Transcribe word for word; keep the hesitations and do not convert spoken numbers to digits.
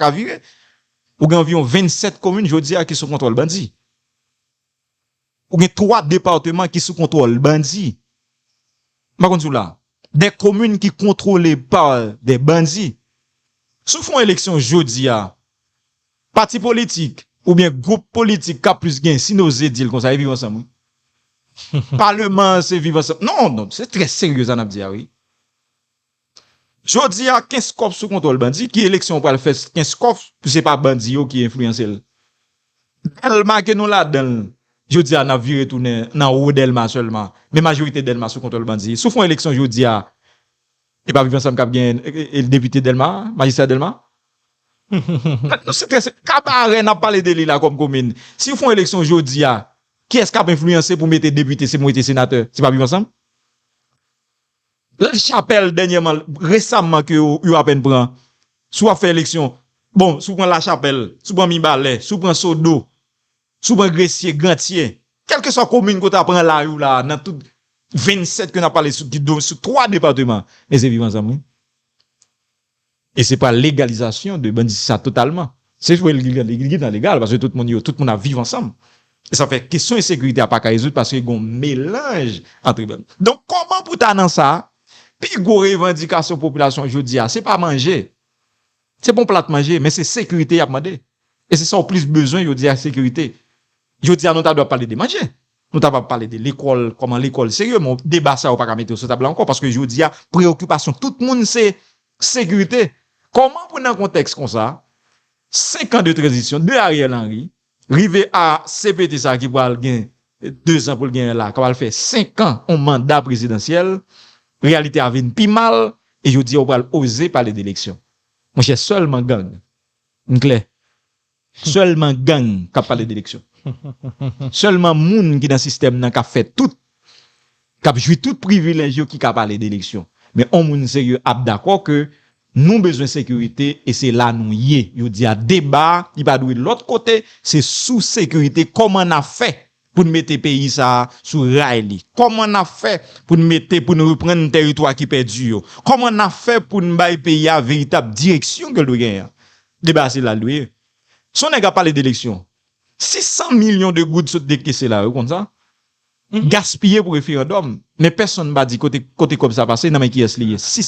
ka vire. Ou gen anviwon vennsèt komin jodi a ki sou kontwòl bandi. Ou gen twa depatman ki sou kontwòl bandi. M pa konn si w la. Des communes qui contrôlées par des bandits. Si w fè yon eleksyon jodi a, pati politik oubyen gwoup politik k ap plis gen, si n oze di l konsa, e Viv Ansanm, wi. Paleman an se Viv Ansanm. Non, non, se trè serye sa n ap di a, wi. Jodi a, Kenskòf sou kontwòl bandi, ki eleksyon w pral fè Kenskòf, si se pa bandi yo ki enfliyanse l? Dèlma ke nou ladan l, jodi a, n ap vire tounen nan wo Dèlma sèlman. Men majorite Dèlma sou kontwòl bandi. Si w fè yon eleksyon jodi a, e pa Viv Ansanm k ap gen, e, e, e, depite Dèlma, majistra Dèlma? Non, se trè, se Kabarè n ap pale de li la kòm komin. Si w fè yon eleksyon jodi a, kiyès k ap enfliyanse pou mete depite, se pou mete senatè? Se pa Viv Ansanm? Lachapèl, dènyèman, resaman ke yo, yo apèn pran, si w ap fè eleksyon, bon, si w pran Lachapèl, si w pran Mibalè, si w pran Sodo, si w pran Gresye, Grantye, kèlkeswa komin kote w ap pran lari w la, nan tout vennsèt ke n ap pale sou, ki do, sou twa depatman, men se Viv Ansanm, wi. E se pa legalizasyon de banditis sa totalman. Se vre, li, li, li gentan legal, paske tout moun yo, tout moun ap viv ansanm. E sa fè kesyon ensekirite a pa ka rezoud paske gen yon melanj antre bandi. Donk, kòman pou ta nan sa, pi gwo revandikasyon popilasyon jodi a, se pa manje. Se pa yon plat manje, men se sekirite y ap mande. E se sa w plis bezwen jodi a, sekirite. Jodi a, nou ta dwe ap pale de manje. Nou ta dwe ap pale de lekòl, kòman lekòl serye, men deba sa yo pa ka mete yo sou tab la ankò, paske jodi a, preyokipasyon tout moun se sekirite. Kòman pou nan kontèks konsa, senk an de tranzisyon de Ariel Henry, rive a C P T sa ki pral gen de zan pou l genyen la, k ap al fè senk an yon manda prezidansyèl, reyalite a vin pi mal, e jodi a, ou pral oze pale de eleksyon. Monchè, sèlman gang. M klè. Sèlman gang k ap pale de eleksyon. Sèlman moun ki nan sistèm nan k ap fè tout, k ap jwi tout privilèj yo ki ka pale de eleksyon. Men yon moun serye ap dakò ke nou bezwen sekirite e se la nou ye. Yo di a deba, li pa dwe lòt kote, se sou sekirite, kòman n ap fè pou n mete peyi sa a sou ray li? Kòman n ap fè pou n mete, pou n reprann tèritwa ki pèdi yo? Kòman n ap fè pou n bay peyi a veritab direksyon ke l dwe genyen an? Deba a se la l dwe ye. Si yon nèg ap pale de eleksyon, sis san milyon de goud sot dekese la, ou konn sa? Gaspiye pou referandòm. Men pèsonn pa di kote, kote kòb sa pase, nan men kiyès li ye. Sis